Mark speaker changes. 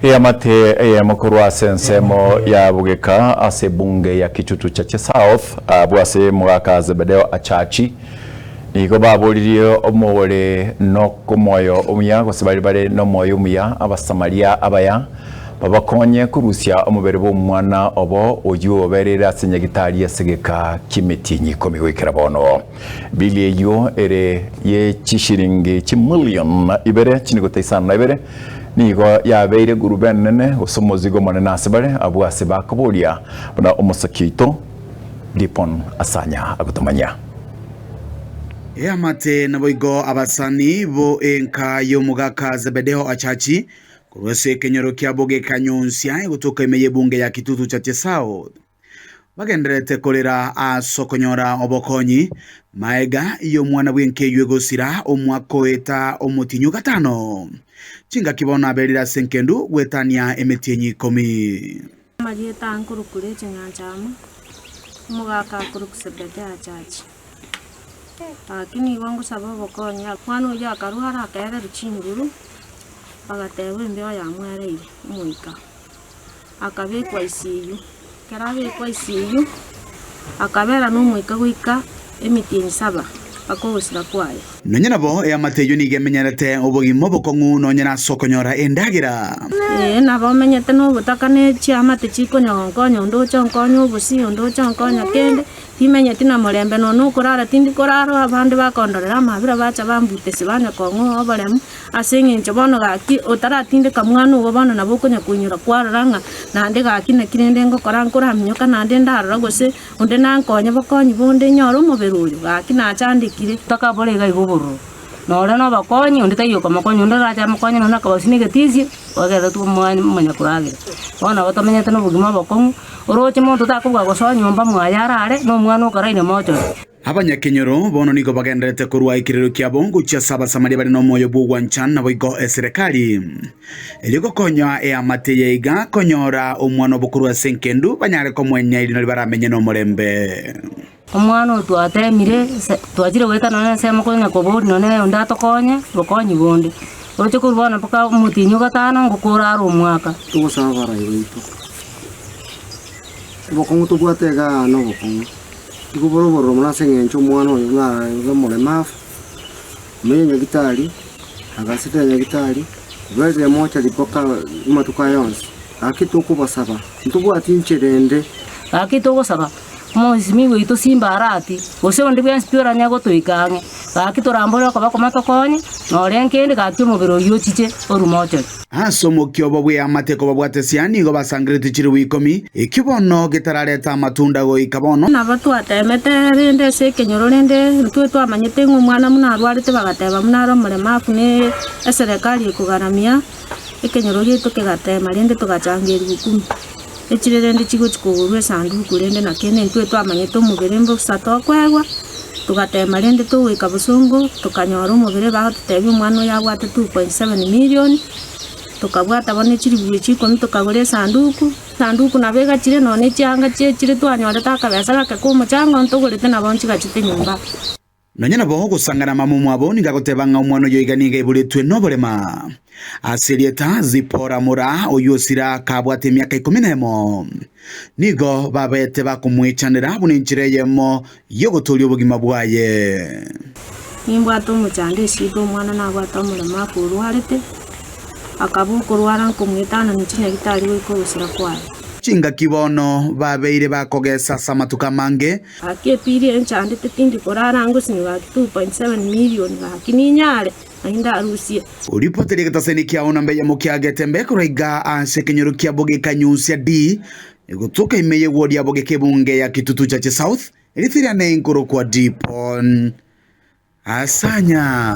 Speaker 1: Eamate eyemo korwa ase ensemo ya Bugeka ase ebunge ya Kitutu Chache South abwo ase mogaka Zebedeo Achachi nigo baboririe omore nokomoyo omuya gose baria bare nomoyo omuya Abasamaria abaya babakonye korusia omobere bw'omwana obo oyio obereire ase nyagitari ase egeka ki'emetienyi ikomi goikera bono. Bili eyio ere ye chishilingi chimilion ibere chinigota isano na ibere nigo yabeire egurube enene gose omozigo omonene ase bare abwo ase bakoboria buna omosoki oito Dipon Asanya agotomanyia.
Speaker 2: Eamate naboigo abasani bo enka y'omogaka Zebedeo Achachi korwa ase ekenyoro kiabo gekanyonsia egotoka ime y'ebunge ya Kitutu Chache South. Bagendererete korera ase okonyora obokonyi, maega y'omwana bw'enka eyio egosira omwaka oeta omotienyi o gatano. Chingaki bono aberire ase enkendu goetania emetienyi ikomi.
Speaker 3: Amarieta aa nkorokwa Rachel Nyanchama, omogaka akorokwa Zebedea Achachi. Gaki nigo ngosaba obokonyi, omwana oyio akarwara akaererwa chinguru, bagateba embeo yamwereire omoika. akabekwa ICU. Ekero abekwa ICU, akabera nomoika goika emitienyi saba mpaka ogosira kwaye.
Speaker 2: Nonya nabo, eamate eyio nigo emenyerete obogima obokong'u nonya nase okonyora endagera.
Speaker 3: Ee, nabo omenyete nobotaka ne chiamate chikonya gonkonya, onde oche onkonye obosie, onde oche onkonya kende, Timenyeti na morembe nonya okorara tindi korara abande bakondorera amabera bacha bambutese banya kong'oa oboremu ase eng'encho bono gaki otaratindeka mwana ogo bono nabo okonya koinyora kwarora ng'a naende gaki naki rende ngokora nkoraminyoka naende ndarora gose onde nankonye bokonyi bonde nyore omobere oyo gaki nachandekire.
Speaker 4: Tokabora iga iga obororo, nore nobokonyi, onde taiyo okomokonya, onde orache amokonye nonye nakabasi na egetisi, ogerete omanya koragera. Bono nabo tomenyete na obogima obokong'u. Oroche monto takobua gosoa nyomba mwaye arare, na omwana okaraine mochore.
Speaker 2: Abanyakenyoro bono nigo bagendererete korua ekerero kiabo gochia ase Abasamaria bare nomoyo bw'ogwancha naboigo eserekari. Erio gokonya eamate eye iga konyora omwana obo korwa ase enkendu banyare komoenia erinde nario baramenye nomorembe.
Speaker 4: Omwana oyo twatemire, se twachire goeta nonye ensemo konya koboria nonye onde atokonye, bokonyi bonde. Oroche korwa bono mpaka omotienyi o gatano ngokora are omwaka.
Speaker 5: Togosaba abarai baito, obokong'u tobwate igaa nobokong'u, nigo bore obororo mono ase eng'encho omwana oyo buna arenge omoremafu, omenye nyagitari, agasete nyagitari, oberire mochari mpaka amatuko aya onsi, gaki tokobasaba, ntobwati nchera ende.
Speaker 4: Gaki togosaba, Omoisimigwa oito simba arati, gose onde bwensi pi oranyare gotoika ang'e, gaki torambore okoboko motokonye, nore nkende gaki omobere oyio ochiche orume ochore.
Speaker 2: Ase omokia obo bw'eamate kobabwatesia nigo basangereretie chilifu ikomi, ekio bono getarareta amatunda goika bono.
Speaker 3: Nabo twateemete rende ase ekenyoro rende intwe twamanyete ng'a omwana buna arwarete bagateba buna are omoremafu ne eserekari ekogaramia ekenyoro giaito kegateema rende togachanga elifu kumi. Echire rende chigochia kogorwa esanduku rende na kende intwe twamanyete omobere mbosa tokoegwa, togatema rende togoika bosongo, tokanyora omobere bagototebia omwana oyo abwate 2.7 million, tokabwata bono echiribu echi ikomi tokagora esanduku, esanduku nabo egachire nonye chianga chiechire twanyorete akabesa gake ka omochango ntogorete nabo nchigachete nyomba.
Speaker 2: Nonya nabo ogosangana mama omwabo nigo agoteba ng'a omwana oyo iga nigo aiboretwe noborema. Ase erieta Zipora mora oyio osira kabwate emiaka ikomi nemo. Nigo babete bakomwechanera buna enchera eyemo y'ogotooria obogima bwaye.
Speaker 3: Nimbwate omochando esida omwana nabwate omoremafu orwarete, akaba okorwara nkomwetanania chinyagitari goika ogosira kwaye.
Speaker 2: Chingaki bono babeire bakogesa ase amatuko amange.
Speaker 3: Gaki epiri eye nchandete tindi korara ngosinywa gaki 2.7 million gaki ninyare naki ndarusie.
Speaker 2: Oripoti ri'egetaseni kiao namba eyemo kia Getembe korwa iga ase ekenyoro kia Bogeka-Nyusia D, egotoka ime y'ewodi ya Bogeka ebunge ya Kitutu Chache South, eritiriane nkorokwa Dipon Asanya.